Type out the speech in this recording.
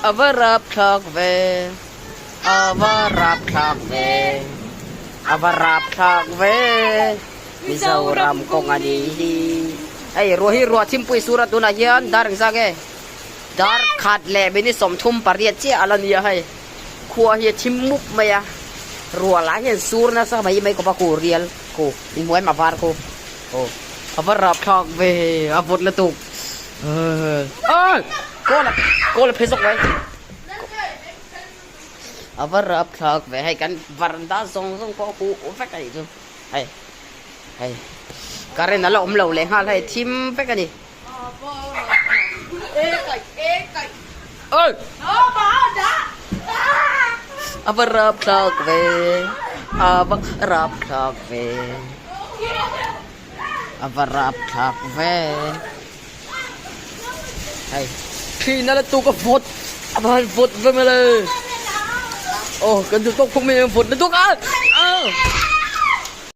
A va rapthlak ve, a va rapthlak ve, a va rapthlak ve, Mizoram kawng a nih hi. Hei ruah hi ruah thimpui sur a tunah hian dar engzah nge? Dar khat leh minute 38 chiah a la ni a hei. Khua hi a thim mup mai a, ruah lah hian sur nasa mai mai khawp a ku rial ku inhmuai em a var khu aw a va rapthlak ve a vawt lutuk awi kawl a kawl a phe zawk mai a va rapthlak ve hei kan varanda zawng zawng pawh a huh vek a nih chu hei hei current a la awm lo leh nghal hei thim vek a ni. Oi! A va rapthlak ve, a va rapthlak ve, a va rapthlak ve. Hei, thli na la tuk a vawt, a va han vawt ve mawle. Aw, kan duh tawk khawp mai ang vawt lutuk a.